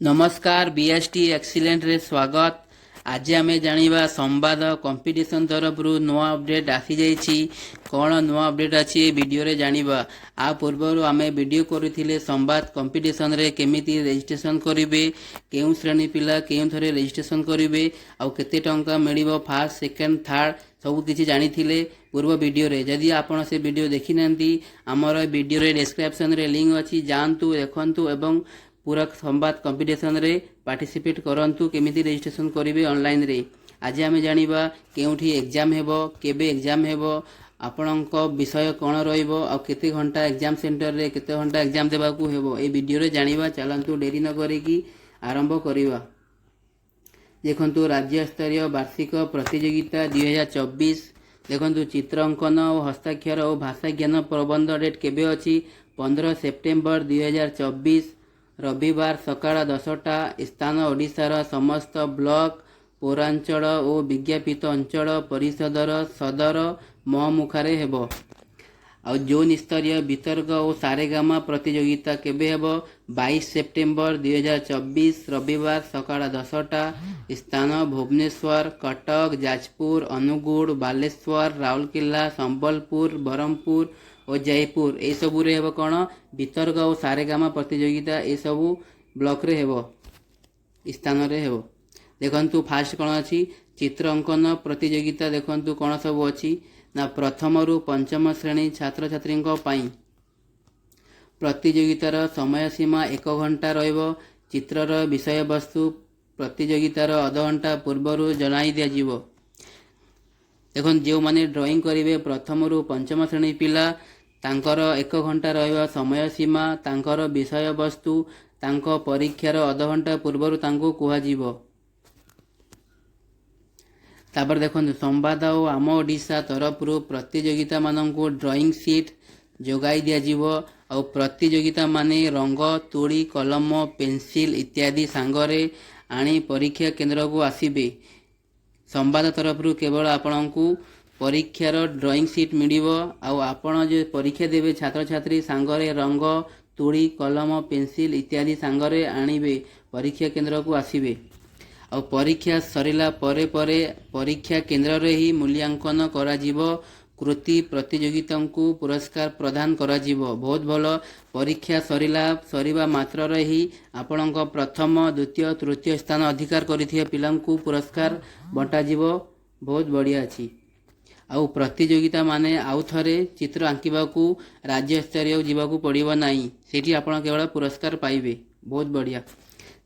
ନମସ୍କାର, ବିଏସଟି ଏକ୍ସିଲେଣ୍ଟରେ ସ୍ୱାଗତ। ଆଜି ଆମେ ଜାଣିବା, ସମ୍ବାଦ କମ୍ପିଟିସନ ତରଫରୁ ନୂଆ ଅପଡେଟ୍ ଆସିଯାଇଛି। କ'ଣ ନୂଆ ଅପଡେଟ୍ ଅଛି, ଏ ଭିଡ଼ିଓରେ ଜାଣିବା। ଆ ପୂର୍ବରୁ ଆମେ ଭିଡ଼ିଓ କରିଥିଲେ, ସମ୍ବାଦ କମ୍ପିଟିସନରେ କେମିତି ରେଜିଷ୍ଟ୍ରେସନ କରିବେ, କେଉଁ ଶ୍ରେଣୀ ପିଲା କେଉଁଥିରେ ରେଜିଷ୍ଟ୍ରେସନ କରିବେ ଆଉ କେତେ ଟଙ୍କା ମିଳିବ, ଫାର୍ଷ୍ଟ, ସେକେଣ୍ଡ, ଥାର୍ଡ ସବୁ କିଛି ଜାଣିଥିଲେ ପୂର୍ବ ଭିଡ଼ିଓରେ। ଯଦି ଆପଣ ସେ ଭିଡ଼ିଓ ଦେଖିନାହାନ୍ତି, ଆମର ଭିଡ଼ିଓରେ ଡେସ୍କ୍ରିପସନରେ ଲିଙ୍କ ଅଛି, ଯାଆନ୍ତୁ, ଦେଖନ୍ତୁ ଏବଂ ପୁରା ସମ୍ବାଦ କମ୍ପିଟିସନରେ ପାର୍ଟିସିପେଟ୍ କରନ୍ତୁ, କେମିତି ରେଜିଷ୍ଟ୍ରେସନ କରିବେ ଅନଲାଇନରେ। ଆଜି ଆମେ ଜାଣିବା କେଉଁଠି ଏକ୍ଜାମ୍ ହେବ, କେବେ ଏକ୍ଜାମ୍ ହେବ, ଆପଣଙ୍କ ବିଷୟ କ'ଣ ରହିବ ଆଉ କେତେ ଘଣ୍ଟା ଏକ୍ଜାମ୍ ସେଣ୍ଟରରେ କେତେ ଘଣ୍ଟା ଏକ୍ଜାମ୍ ଦେବାକୁ ହେବ, ଏ ଭିଡ଼ିଓରେ ଜାଣିବା। ଚାଲନ୍ତୁ, ଡେରି ନ କରିକି ଆରମ୍ଭ କରିବା। ଦେଖନ୍ତୁ, ରାଜ୍ୟସ୍ତରୀୟ ବାର୍ଷିକ ପ୍ରତିଯୋଗିତା 2024। ଦେଖନ୍ତୁ, ଚିତ୍ର ଅଙ୍କନ ଓ ହସ୍ତାକ୍ଷର ଓ ଭାଷା ଜ୍ଞାନ ପ୍ରବନ୍ଧ ଡେଟ୍ କେବେ ଅଛି? 15 ସେପ୍ଟେମ୍ବର 2024, ରବିବାର, ସକାଳ 10ଟା। ସ୍ଥାନ ଓଡ଼ିଶାର ସମସ୍ତ ବ୍ଲକ, ପୌରାଞ୍ଚଳ ଓ ବିଜ୍ଞାପିତ ଅଞ୍ଚଳ ପରିଷଦର ସଦର ମହକୁମାରେ ହେବ। ଆଉ ଜୋନ୍ ସ୍ତରୀୟ ବିତର୍କ ଓ ସାରେଗାମା ପ୍ରତିଯୋଗିତା କେବେ ହେବ? 22 ସେପ୍ଟେମ୍ବର 2024, ରବିବାର, ସକାଳ 10ଟା। ସ୍ଥାନ ଭୁବନେଶ୍ୱର, କଟକ, ଯାଜପୁର, ଅନୁଗୁଳ, ବାଲେଶ୍ୱର, ରାଉରକେଲା, ସମ୍ବଲପୁର, ବ୍ରହ୍ମପୁର ଓ ଜୟପୁର, ଏସବୁରେ ହେବ। କ'ଣ? ବିତର୍କ ଓ ସାରେଗାମା ପ୍ରତିଯୋଗିତା ଏସବୁ ବ୍ଲକରେ ହେବ, ସ୍ଥାନରେ ହେବ। ଦେଖନ୍ତୁ, ଫାଷ୍ଟ କ'ଣ ଅଛି? ଚିତ୍ର ଅଙ୍କନ ପ୍ରତିଯୋଗିତା। ଦେଖନ୍ତୁ, କ'ଣ ସବୁ ଅଛି ନା, ପ୍ରଥମରୁ ପଞ୍ଚମ ଶ୍ରେଣୀ ଛାତ୍ରଛାତ୍ରୀଙ୍କ ପାଇଁ ପ୍ରତିଯୋଗିତାର ସମୟ ସୀମା 1 ଘଣ୍ଟା ରହିବ। ଚିତ୍ରର ବିଷୟବସ୍ତୁ ପ୍ରତିଯୋଗିତାର ଅଧଘଣ୍ଟା ପୂର୍ବରୁ ଜଣାଇ ଦିଆଯିବ। ଦେଖନ୍ତୁ, ଯେଉଁମାନେ ଡ୍ରଇଂ କରିବେ, ପ୍ରଥମରୁ ପଞ୍ଚମ ଶ୍ରେଣୀ ପିଲା, ତାଙ୍କର 1 ଘଣ୍ଟା ରହିବ ସମୟ ସୀମା। ତାଙ୍କର ବିଷୟବସ୍ତୁ ତାଙ୍କ ପରୀକ୍ଷାର ଅଧଘଣ୍ଟା ପୂର୍ବରୁ ତାଙ୍କୁ କୁହାଯିବ। ତାପରେ ଦେଖନ୍ତୁ, ସମ୍ବାଦ ଓ ଆମ ଓଡ଼ିଶା ତରଫରୁ ପ୍ରତିଯୋଗିତାମାନଙ୍କୁ ଡ୍ରଇଂ ସିଟ୍ ଯୋଗାଇ ଦିଆଯିବ ଆଉ ପ୍ରତିଯୋଗିତାମାନେ ରଙ୍ଗ, ତୂଳୀ, କଲମ, ପେନସିଲ୍ ଇତ୍ୟାଦି ସାଙ୍ଗରେ ଆଣି ପରୀକ୍ଷା କେନ୍ଦ୍ରକୁ ଆସିବେ। ସମ୍ବାଦ ତରଫରୁ କେବଳ ଆପଣଙ୍କୁ ପରୀକ୍ଷାର ଡ୍ରଇଂ ସିଟ୍ ମିଳିବ ଆଉ ଆପଣ ଯେଉଁ ପରୀକ୍ଷା ଦେବେ ଛାତ୍ରଛାତ୍ରୀ, ସାଙ୍ଗରେ ରଙ୍ଗ, ତୂଳୀ, କଲମ, ପେନସିଲ୍ ଇତ୍ୟାଦି ସାଙ୍ଗରେ ଆଣିବେ, ପରୀକ୍ଷା କେନ୍ଦ୍ରକୁ ଆସିବେ। ଆଉ ପରୀକ୍ଷା ସରିଲା ପରେ ପରେ ପରୀକ୍ଷା କେନ୍ଦ୍ରରେ ହିଁ ମୂଲ୍ୟାଙ୍କନ କରାଯିବ। କୃତି ପ୍ରତିଯୋଗିତାଙ୍କୁ ପୁରସ୍କାର ପ୍ରଦାନ କରାଯିବ। ବହୁତ ଭଲ। ପରୀକ୍ଷା ସରିବା ମାତ୍ରରେ ହିଁ ଆପଣଙ୍କ ପ୍ରଥମ, ଦ୍ୱିତୀୟ, ତୃତୀୟ ସ୍ଥାନ ଅଧିକାର କରିଥିବା ପିଲାଙ୍କୁ ପୁରସ୍କାର ବଣ୍ଟାଯିବ। ବହୁତ ବଢ଼ିଆ ଅଛି। ଆଉ ପ୍ରତିଯୋଗିତା ମାନେ ଆଉ ଥରେ ଚିତ୍ର ଆଙ୍କିବାକୁ ରାଜ୍ୟସ୍ତରୀୟ ଯିବାକୁ ପଡ଼ିବ ନାହିଁ। ସେଇଠି ଆପଣ କେବଳ ପୁରସ୍କାର ପାଇବେ। ବହୁତ ବଢ଼ିଆ।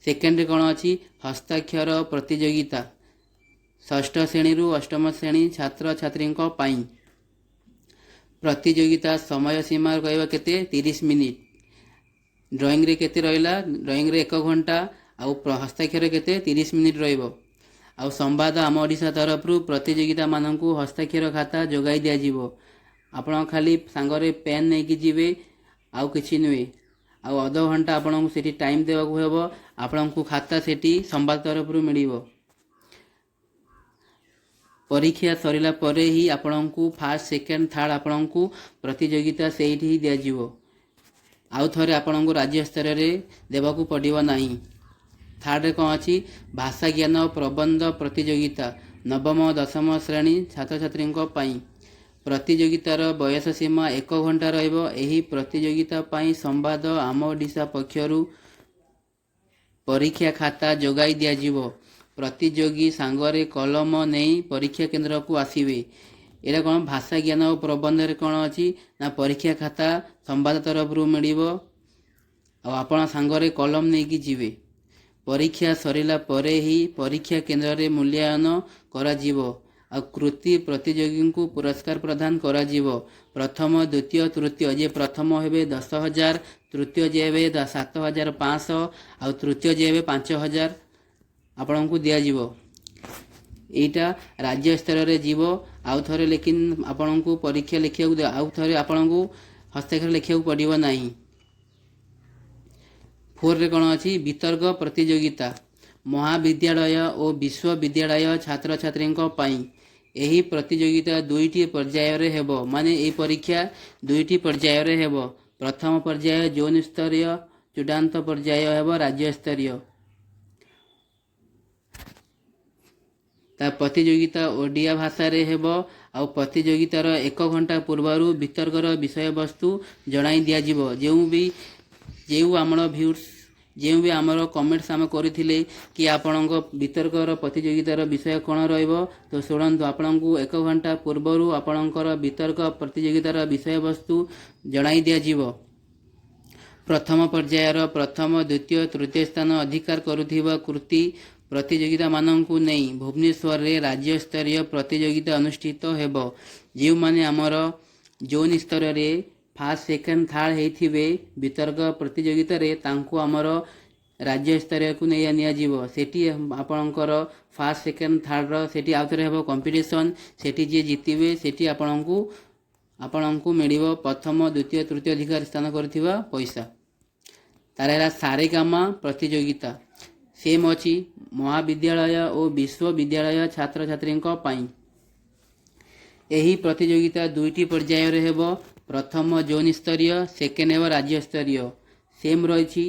ସେକେଣ୍ଡରେ କ'ଣ ଅଛି? ହସ୍ତାକ୍ଷର ପ୍ରତିଯୋଗିତା, ଷଷ୍ଠ ଶ୍ରେଣୀରୁ ଅଷ୍ଟମ ଶ୍ରେଣୀ ଛାତ୍ରଛାତ୍ରୀଙ୍କ ପାଇଁ। ପ୍ରତିଯୋଗିତା ସମୟ ସୀମା କହିବା କେତେ? 30 ମିନିଟ୍। ଡ୍ରଇଂରେ କେତେ ରହିଲା? ଡ୍ରଇଂରେ 1 ଘଣ୍ଟା ଆଉ ହସ୍ତାକ୍ଷର କେତେ? 30 ମିନିଟ୍ ରହିବ। ଆଉ ସମ୍ବାଦ ଆମ ଓଡ଼ିଶା ତରଫରୁ ପ୍ରତିଯୋଗିତାମାନଙ୍କୁ ହସ୍ତାକ୍ଷର ଖାତା ଯୋଗାଇ ଦିଆଯିବ। ଆପଣ ଖାଲି ସାଙ୍ଗରେ ପେନ୍ ନେଇକି ଯିବେ, ଆଉ କିଛି ନୁହେଁ। ଆଉ ଅଧଘଣ୍ଟା ଆପଣଙ୍କୁ ସେଠି ଟାଇମ୍ ଦେବାକୁ ହେବ। ଆପଣଙ୍କୁ ଖାତା ସେଠି ସମ୍ବାଦ ତରଫରୁ ମିଳିବ। ପରୀକ୍ଷା ସରିଲା ପରେ ହିଁ ଆପଣଙ୍କୁ ଫାର୍ଷ୍ଟ, ସେକେଣ୍ଡ, ଥାର୍ଡ଼ ଆପଣଙ୍କୁ ପ୍ରତିଯୋଗିତା ସେଇଠି ହିଁ ଦିଆଯିବ। ଆଉ ଥରେ ଆପଣଙ୍କୁ ରାଜ୍ୟ ସ୍ତରରେ ଦେବାକୁ ପଡ଼ିବ ନାହିଁ। ଥାର୍ଡ଼ରେ କ'ଣ ଅଛି? ଭାଷା ଜ୍ଞାନ ପ୍ରବନ୍ଧ ପ୍ରତିଯୋଗିତା, ନବମ ଦଶମ ଶ୍ରେଣୀ ଛାତ୍ରଛାତ୍ରୀଙ୍କ ପାଇଁ। ପ୍ରତିଯୋଗିତାର ବୟସ ସୀମା 1 ଘଣ୍ଟା ରହିବ। ଏହି ପ୍ରତିଯୋଗିତା ପାଇଁ ସମ୍ବାଦ ଆମ ଓଡ଼ିଶା ପକ୍ଷରୁ ପରୀକ୍ଷା ଖାତା ଯୋଗାଇ ଦିଆଯିବ। ପ୍ରତିଯୋଗୀ ସାଙ୍ଗରେ କଲମ ନେଇ ପରୀକ୍ଷା କେନ୍ଦ୍ରକୁ ଆସିବେ। ଏଇଟା କ'ଣ? ଭାଷା ଜ୍ଞାନ ଓ ପ୍ରବନ୍ଧରେ କ'ଣ ଅଛି ନା, ପରୀକ୍ଷା ଖାତା ସମ୍ବାଦ ତରଫରୁ ମିଳିବ ଆଉ ଆପଣ ସାଙ୍ଗରେ କଲମ ନେଇକି ଯିବେ। ପରୀକ୍ଷା ସରିଲା ପରେ ହିଁ ପରୀକ୍ଷା କେନ୍ଦ୍ରରେ ମୂଲ୍ୟାୟନ କରାଯିବ ଆଉ କୃତି ପ୍ରତିଯୋଗୀଙ୍କୁ ପୁରସ୍କାର ପ୍ରଦାନ କରାଯିବ। ପ୍ରଥମ, ଦ୍ୱିତୀୟ, ତୃତୀୟ। ଯିଏ ପ୍ରଥମ ହେବେ 10,000, ତୃତୀୟ ଯିଏ ହେବେ 7500 ଆଉ ତୃତୀୟ ଯିଏ ହେବେ 5000 ଆପଣଙ୍କୁ ଦିଆଯିବ। ଏଇଟା ରାଜ୍ୟ ସ୍ତରରେ ଯିବ। ଆଉ ଥରେ ଲେକିନ୍ ଆପଣଙ୍କୁ ପରୀକ୍ଷା ଲେଖିବାକୁ, ଆଉ ଥରେ ଆପଣଙ୍କୁ ହସ୍ତାକ୍ଷର ଲେଖିବାକୁ ପଡ଼ିବ ନାହିଁ। ଫୋର୍ରେ କ'ଣ ଅଛି? ବିତର୍କ ପ୍ରତିଯୋଗିତା, ମହାବିଦ୍ୟାଳୟ ଓ ବିଶ୍ୱବିଦ୍ୟାଳୟ ଛାତ୍ରଛାତ୍ରୀଙ୍କ ପାଇଁ। ଏହି ପ୍ରତିଯୋଗିତା ଦୁଇଟି ପର୍ଯ୍ୟାୟରେ ହେବ। ମାନେ ଏହି ପରୀକ୍ଷା ଦୁଇଟି ପର୍ଯ୍ୟାୟରେ ହେବ। ପ୍ରଥମ ପର୍ଯ୍ୟାୟ ଜୋନ୍ ସ୍ତରୀୟ, ଚୂଡ଼ାନ୍ତ ପର୍ଯ୍ୟାୟ ହେବ ରାଜ୍ୟ ସ୍ତରୀୟ। ତା ପ୍ରତିଯୋଗିତା ଓଡ଼ିଆ ଭାଷାରେ ହେବ ଆଉ ପ୍ରତିଯୋଗିତାର ଏକ ଘଣ୍ଟା ପୂର୍ବରୁ ବିତର୍କର ବିଷୟବସ୍ତୁ ଜଣାଇ ଦିଆଯିବ। ଯେଉଁ ବି ଯେଉଁ ଆମର ଭ୍ୟୁର୍ସ, ଯେଉଁ ବି ଆମର କମେଣ୍ଟସ୍ ଆମେ କରିଥିଲେ କି ଆପଣଙ୍କ ବିତର୍କର ପ୍ରତିଯୋଗିତାର ବିଷୟ କ'ଣ ରହିବ, ତ ଶୁଣନ୍ତୁ, ଆପଣଙ୍କୁ ଏକ ଘଣ୍ଟା ପୂର୍ବରୁ ଆପଣଙ୍କର ବିତର୍କ ପ୍ରତିଯୋଗିତାର ବିଷୟବସ୍ତୁ ଜଣାଇ ଦିଆଯିବ। ପ୍ରଥମ ପର୍ଯ୍ୟାୟର ପ୍ରଥମ, ଦ୍ୱିତୀୟ, ତୃତୀୟ ସ୍ଥାନ ଅଧିକାର କରୁଥିବା କୃତି ପ୍ରତିଯୋଗିତାମାନଙ୍କୁ ନେଇ ଭୁବନେଶ୍ୱରରେ ରାଜ୍ୟସ୍ତରୀୟ ପ୍ରତିଯୋଗିତା ଅନୁଷ୍ଠିତ ହେବ। ଯେଉଁମାନେ ଆମର ଜୋନ୍ ସ୍ତରରେ ଫାର୍ଷ୍ଟ, ସେକେଣ୍ଡ, ଥାର୍ଡ଼ ହେଇଥିବେ ବିତର୍କ ପ୍ରତିଯୋଗିତାରେ, ତାଙ୍କୁ ଆମର ରାଜ୍ୟ ସ୍ତରୀୟକୁ ନେଇ ନିଆଯିବ। ସେଠି ଆପଣଙ୍କର ଫାର୍ଷ୍ଟ, ସେକେଣ୍ଡ, ଥାର୍ଡ଼ର ସେଠି ଆଉଥରେ ହେବ କମ୍ପିଟିସନ୍। ସେଠି ଯିଏ ଜିତିବେ, ସେଠି ଆପଣଙ୍କୁ ମିଳିବ ପ୍ରଥମ, ଦ୍ୱିତୀୟ, ତୃତୀୟ ଅଧିକାର ସ୍ଥାନ କରିଥିବା ପଇସା। ତାର ହେଲା ସାରେଗାମା ପ୍ରତିଯୋଗିତା, ସେମ୍ ଅଛି, ମହାବିଦ୍ୟାଳୟ ଓ ବିଶ୍ୱବିଦ୍ୟାଳୟ ଛାତ୍ରଛାତ୍ରୀଙ୍କ ପାଇଁ। ଏହି ପ୍ରତିଯୋଗିତା ଦୁଇଟି ପର୍ଯ୍ୟାୟରେ ହେବ। ପ୍ରଥମ ଜୋନ୍ ସ୍ତରୀୟ, ସେକେଣ୍ଡ ହେବ ରାଜ୍ୟସ୍ତରୀୟ। ସେମ୍ ରହିଛି।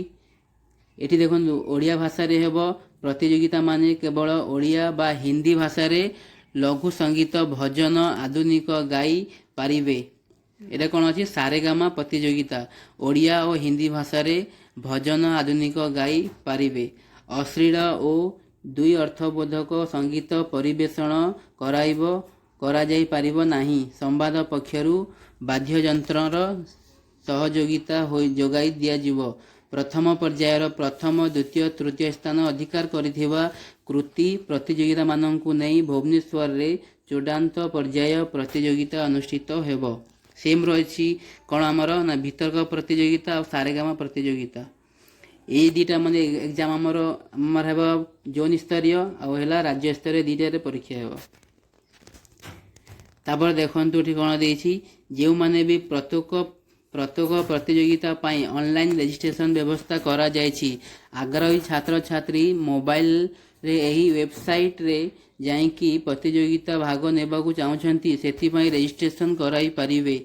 ଏଠି ଦେଖନ୍ତୁ, ଓଡ଼ିଆ ଭାଷାରେ ହେବ। ପ୍ରତିଯୋଗିତା ମାନେ କେବଳ ଓଡ଼ିଆ ବା ହିନ୍ଦୀ ଭାଷାରେ ଲଘୁ ସଙ୍ଗୀତ, ଭଜନ, ଆଧୁନିକ ଗାଇ ପାରିବେ। ଏଇଟା କ'ଣ ଅଛି? ସାରେଗାମା ପ୍ରତିଯୋଗିତା, ଓଡ଼ିଆ ଓ ହିନ୍ଦୀ ଭାଷାରେ ଭଜନ, ଆଧୁନିକ ଗାଇ ପାରିବେ। ଅଶ୍ଳୀଳ ଓ ଦ୍ୱି ଅର୍ଥବୋଧକ ସଙ୍ଗୀତ ପରିବେଷଣ କରାଯାଇପାରିବ ନାହିଁ। ସମ୍ବାଦ ପକ୍ଷରୁ ବାଦ୍ୟଯନ୍ତ୍ରର ସହଯୋଗିତା ହୋଇ ଯୋଗାଇ ଦିଆଯିବ। ପ୍ରଥମ ପର୍ଯ୍ୟାୟର ପ୍ରଥମ, ଦ୍ୱିତୀୟ, ତୃତୀୟ ସ୍ଥାନ ଅଧିକାର କରିଥିବା କୃତି ପ୍ରତିଯୋଗିତାମାନଙ୍କୁ ନେଇ ଭୁବନେଶ୍ୱରରେ ଚୂଡ଼ାନ୍ତ ପର୍ଯ୍ୟାୟ ପ୍ରତିଯୋଗିତା ଅନୁଷ୍ଠିତ ହେବ। ସେମ୍ ରହିଛି। କ'ଣ ଆମର ନା ବିତର୍କ ପ୍ରତିଯୋଗିତା ଆଉ ସାରେଗାମା ପ୍ରତିଯୋଗିତା। ଏଇ ଦୁଇଟା ମାନେ ଏକ୍ଜାମ୍ ଆମର ହେବ, ଜୋନ୍ ସ୍ତରୀୟ ଆଉ ହେଲା ରାଜ୍ୟ ସ୍ତରୀୟ, ଦୁଇଟାରେ ପରୀକ୍ଷା ହେବ। ତାପରେ ଦେଖନ୍ତୁ, ଏଠି କ'ଣ ଦେଇଛି। ଯେଉଁମାନେ ବି ପ୍ରତ୍ୟେକ ପ୍ରତିଯୋଗିତା ପାଇଁ ଅନଲାଇନ୍ ରେଜିଷ୍ଟ୍ରେସନ ବ୍ୟବସ୍ଥା କରାଯାଇଛି, ଆଗ୍ରହୀ ଛାତ୍ରଛାତ୍ରୀ ମୋବାଇଲରେ ଏହି ୱେବସାଇଟ୍ରେ ଯାଇକି ପ୍ରତିଯୋଗିତା ଭାଗ ନେବାକୁ ଚାହୁଁଛନ୍ତି, ସେଥିପାଇଁ ରେଜିଷ୍ଟ୍ରେସନ କରାଇ ପାରିବେ।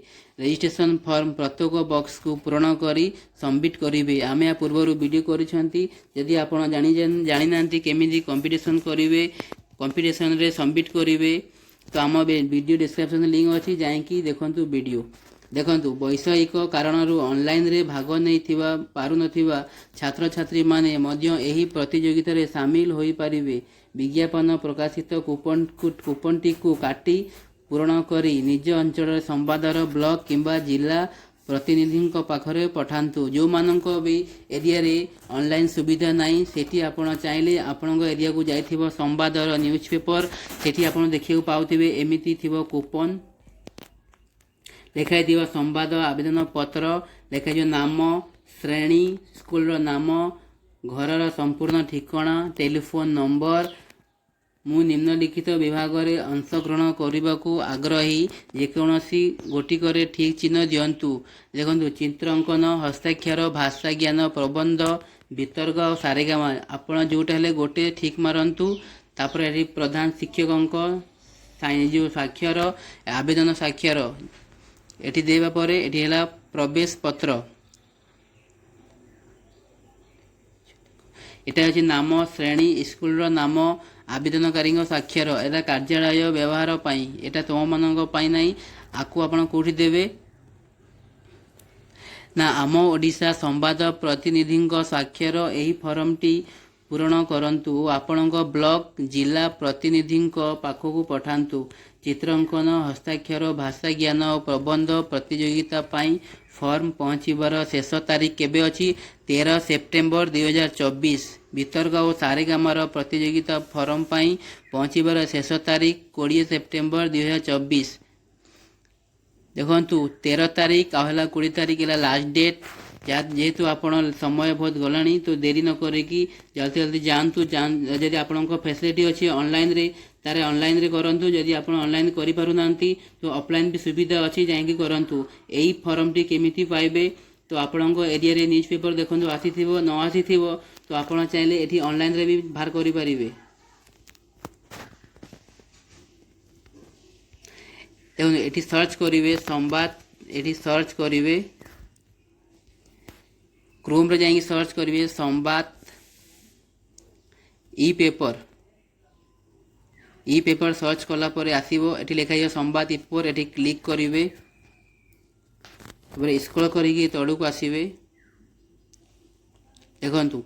ରେଜିଷ୍ଟ୍ରେସନ ଫର୍ମ ପ୍ରତ୍ୟେକ ବକ୍ସକୁ ପୂରଣ କରି ସବମିଟ୍ କରିବେ। ଆମେ ୟା ପୂର୍ବରୁ ଭିଡ଼ିଓ କରିଛନ୍ତି। ଯଦି ଆପଣ ଜାଣିନାହାନ୍ତି କେମିତି କମ୍ପିଟିସନ୍ କରିବେ, କମ୍ପିଟିସନରେ ସବମିଟ୍ କରିବେ, ତ ଆମ ଭିଡ଼ିଓ ଡିସ୍କ୍ରିପ୍ସନ୍ ଲିଙ୍କ୍ ଅଛି, ଯାଇକି ଦେଖନ୍ତୁ, ଭିଡ଼ିଓ ଦେଖନ୍ତୁ। ବୈଷୟିକ କାରଣରୁ ଅନଲାଇନରେ ଭାଗ ନେଇଥିବା ପାରୁନଥିବା ଛାତ୍ରଛାତ୍ରୀମାନେ ମଧ୍ୟ ଏହି ପ୍ରତିଯୋଗିତାରେ ସାମିଲ ହୋଇପାରିବେ। ବିଜ୍ଞାପନ ପ୍ରକାଶିତ କୁପନଟିକୁ କାଟି ପୂରଣ କରି ନିଜ ଅଞ୍ଚଳରେ ସମ୍ବାଦର ବ୍ଲକ କିମ୍ବା ଜିଲ୍ଲା ପ୍ରତିନିଧିଙ୍କ ପାଖରେ ପଠାନ୍ତୁ। ଯେଉଁମାନଙ୍କ ବି ଏରିଆରେ ଅନଲାଇନ୍ ସୁବିଧା ନାହିଁ, ସେଠି ଆପଣ ଚାହିଁଲେ ଆପଣଙ୍କ ଏରିଆକୁ ଯାଇଥିବ ସମ୍ବାଦର ନ୍ୟୁଜ୍ ପେପର, ସେଠି ଆପଣ ଦେଖିବାକୁ ପାଉଥିବେ ଏମିତି ଥିବ କୁପନ, ଲେଖା ହେଇଥିବ ସମ୍ବାଦ ଆବେଦନ ପତ୍ର, ଲେଖା ହେଇଥିବ ନାମ, ଶ୍ରେଣୀ, ସ୍କୁଲର ନାମ, ଘରର ସମ୍ପୂର୍ଣ୍ଣ ଠିକଣା, ଟେଲିଫୋନ୍ ନମ୍ବର। ମୁଁ ନିମ୍ନଲିଖିତ ବିଭାଗରେ ଅଂଶଗ୍ରହଣ କରିବାକୁ ଆଗ୍ରହୀ, ଯେକୌଣସି ଗୋଟିକରେ ଠିକ୍ ଚିହ୍ନ ଦିଅନ୍ତୁ। ଦେଖନ୍ତୁ, ଚିତ୍ରାଙ୍କନ, ହସ୍ତାକ୍ଷର, ଭାଷା ଜ୍ଞାନ, ପ୍ରବନ୍ଧ, ବିତର୍କ ଆଉ ସାରେଗାମା। ଆପଣ ଯେଉଁଟା ହେଲେ ଗୋଟେ ଠିକ୍ ମାରନ୍ତୁ। ତାପରେ ଏଠି ପ୍ରଧାନ ଶିକ୍ଷକଙ୍କ ଯେଉଁ ସ୍ୱାକ୍ଷର, ଆବେଦନ ସ୍ୱାକ୍ଷର ଏଠି ଦେବା ପରେ ଏଠି ହେଲା ପ୍ରବେଶ ପତ୍ର। ଏଟା ହେଉଛି ନାମ, ଶ୍ରେଣୀ, ସ୍କୁଲର ନାମ, ଆବେଦନକାରୀଙ୍କ ସ୍ୱାକ୍ଷର। ଏଟା କାର୍ଯ୍ୟାଳୟ ବ୍ୟବହାର ପାଇଁ, ଏଟା ତୁମମାନଙ୍କ ପାଇଁ ନାହିଁ। ଆକୁ ଆପଣ କେଉଁଠି ଦେବେ ନା ଆମ ଓଡ଼ିଶା ସମ୍ବାଦ ପ୍ରତିନିଧିଙ୍କ ସ୍ୱାକ୍ଷର। ଏହି ଫର୍ମଟି ପୂରଣ କରନ୍ତୁ ଓ ଆପଣଙ୍କ ବ୍ଲକ, ଜିଲ୍ଲା ପ୍ରତିନିଧିଙ୍କ ପାଖକୁ ପଠାନ୍ତୁ। ଚିତ୍ରାଙ୍କନ, ହସ୍ତାକ୍ଷର, ଭାଷା ଜ୍ଞାନ ଓ ପ୍ରବନ୍ଧ ପ୍ରତିଯୋଗିତା ପାଇଁ ଫର୍ମ ପହଞ୍ଚିବାର ଶେଷ ତାରିଖ କେବେ ଅଛି? 13 ସେପ୍ଟେମ୍ବର 2024। ବିତର୍କ ଓ ସାରେଗାମାର ପ୍ରତିଯୋଗିତା ଫର୍ମ ପାଇଁ ପହଞ୍ଚିବାର ଶେଷ ତାରିଖ 20 ସେପ୍ଟେମ୍ବର 2024। ଦେଖନ୍ତୁ, 13 ତାରିଖ ଆଉ ହେଲା 20 ତାରିଖ ହେଲା ଲାଷ୍ଟ ଡେଟ୍। ଯାହା ଯେହେତୁ ଆପଣ ସମୟ ବହୁତ ଗଲାଣି, ତ ଡେରି ନ କରିକି ଜଲ୍ଦି ଜଲ୍ଦି ଯାଆନ୍ତୁ। ଯଦି ଆପଣଙ୍କ ଫ୍ୟାସିଲିଟି ଅଛି ଅନଲାଇନରେ, ତାହେଲେ ଅନଲାଇନରେ କରନ୍ତୁ। ଯଦି ଆପଣ ଅନଲାଇନ୍ କରିପାରୁନାହାନ୍ତି, ତ ଅଫଲାଇନ୍ ବି ସୁବିଧା ଅଛି, ଯାଇକି କରନ୍ତୁ। ଏଇ ଫର୍ମଟି କେମିତି ପାଇବେ? ତ ଆପଣଙ୍କ ଏରିଆରେ ନ୍ୟୁଜ୍ ପେପର ଦେଖନ୍ତୁ, ଆସିଥିବ। ନ ଆସିଥିବ ତ ଆପଣ ଚାହିଁଲେ ଏଠି ଅନଲାଇନରେ ବି ବାହାର କରିପାରିବେ। ଦେଖନ୍ତୁ, ଏଠି ସର୍ଚ୍ଚ କରିବେ ସମ୍ବାଦ। ଏଠି ସର୍ଚ୍ଚ କରିବେ, କ୍ରୋମ୍ରେ ଯାଇକି ସର୍ଚ୍ଚ କରିବେ ସମ୍ବାଦ ଇ ପେପର। ଇ ପେପର ସର୍ଚ୍ଚ କଲା ପରେ ଆସିବ। ଏଠି ଲେଖା ହେଇଯିବ ସମ୍ବାଦ ଇ ପେପର। ଏଠି କ୍ଲିକ୍ କରିବେ। ତାପରେ ସ୍କ୍ରୋଲ୍ କରିକି ତଳକୁ ଆସିବେ। ଦେଖନ୍ତୁ,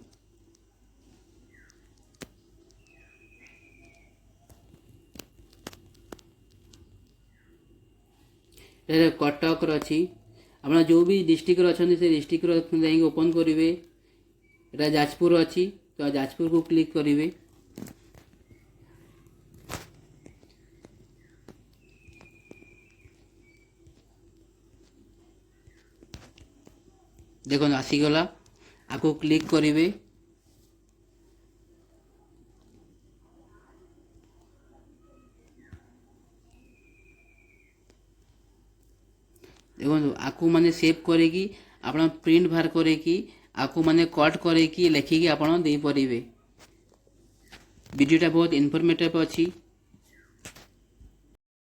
ଏଠାରେ କଟକର ଅଛି। ଆପଣ ଯେଉଁ ବି ଡିଷ୍ଟ୍ରିକ୍ଟରେ ଅଛନ୍ତି, ସେ ଡିଷ୍ଟ୍ରିକ୍ଟର ଯାଇକି ଓପନ୍ କରିବେ। ଏଟା ଯାଜପୁର ଅଛି, ତ ଯାଜପୁରକୁ କ୍ଲିକ୍ କରିବେ। ଦେଖନ୍ତୁ, ଆସିଗଲା। ଆକୁ କ୍ଲିକ୍ କରିବେ। ଦେଖନ୍ତୁ, ଆକୁ ମାନେ ସେଭ୍ କରିକି ଆପଣ ପ୍ରିଣ୍ଟ ବାହାର କରିକି, ଆକୁ ମାନେ କଟ୍ କରିକି ଲେଖିକି ଆପଣ ଦେଇପାରିବେ। ଭିଡ଼ିଓଟା ବହୁତ ଇନଫର୍ମେଟିଭ୍ ଅଛି।